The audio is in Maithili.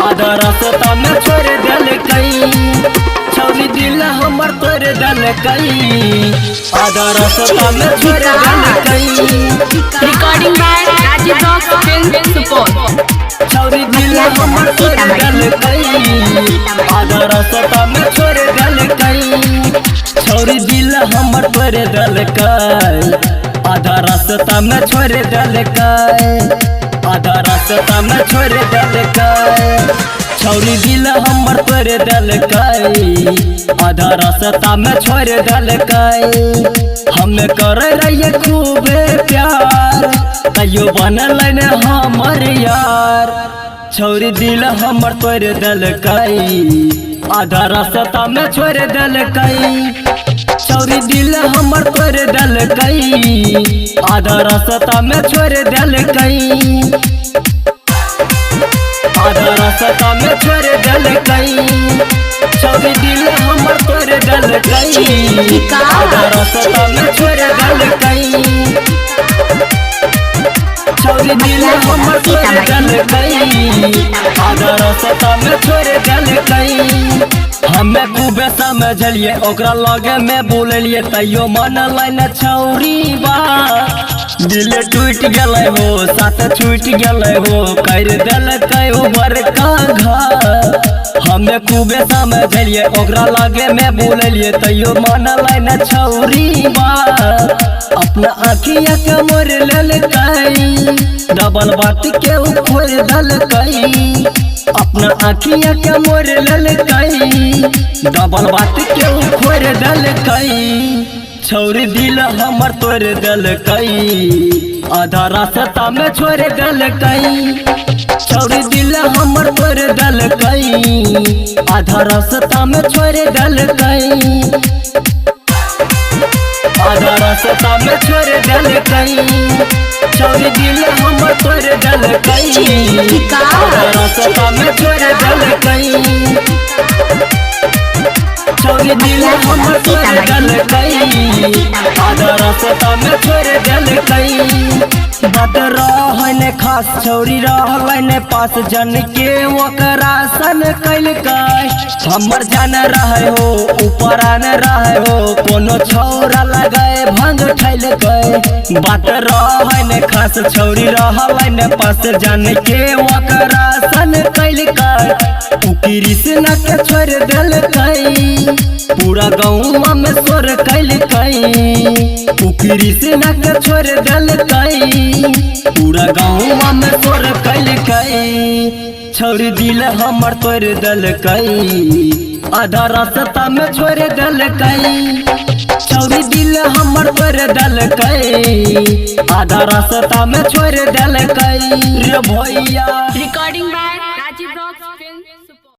आधा रास्ता में छोड़ देलकै, छौरी दिल हमर तोड़ देलकै। आधा रास्ता में छोड़ देलकै। Recording by Rajiv rock film Supaul. छौरी दिल हमर तोड़ देलकै, आधा रास्ता में छोड़ देलकै। छौरी दिल हमर तोड़ देलकै, आधा रास्ता में छोड़ देलकै। आधा रास्ता में छोड़ देलकै। छौरी दिल हमर तोड़ देलकै, आधा रास्ता में छोड़ देलकै। हमे करे रहिए खूबे प्यार, तैयो बनल ने हमर यार। छौरी दिल हमर तोड़ देलकै, आधा रास्ता में छोड़ देलकै। छौरी दिल हमर तोड़ देलकै, आधा रास्ता में छोड़ देलकै। आधा रास्ता में छोड़ देलकै। छौरी दिल हमर तोड़ देलकै, आधा रास्ता में छोड़ देलकै। छौरी दिल हमर तोड़ देलकै, आधा रास्ता में छोड़ देलकै। हमे खूबे समझलिए, ओकरा लगे में बोललिए, तैयो मनलै न छौरी बा। दिल टूट गेलै हो, साथ छूट गेलै हो, कर देलकै उ बड़का घात। हमे खूबे समझलिए, ओकरा लगे में बोललिए, तैयो मनलै न छौरी बा। अपना आँखिया के मोड़ लेलकै, डबल बात के उ खोल देलकै। अपना आँखिया के मोड़ लेलकै, डबल बात के उ खोल देलकै। छौरी दिल हमर तोड़ देलकै, आधा रास्ता में छोड़ देलकै। छौरी दिल हमर तोड़ देलकै, आधा रास्ता में छोड़ देलकै। आधा रास्ता में छोड़ देलकै। छौरी दिल हमर तोड़ देलकै, आधा रास्ता में छोड़ देलकै। छौरी दिल हमर तोड़ देलकै, आधा रास्ता में छोड़ देलकै। बात रहै ने खास, छौरी रहलै ने पास, जन के ओकरा सन कैलकै। हमर जान रहै हो, ऊपरान रहै हो, कोनो छौरा लगाए भंग ठैलकै। बात रहै ने खास, छौरी रहलै ने पास, जन के ओकरा सन कैलकै। उ कृष्णा के छोड़ देलकै, पूरा गाँव में शोर कैलकै। उ कृष्णा के छोड़ देलकै, पूरा गाँव में शोर कैलकै। छौरी दिल हमर तोड़ देलकै, आधा रास्ता में छोड़ देलकै। छौरी दिल हमर तोड़ देलकै, आधा रास्ता में छोड़ देलकै। रे भैया। Recording by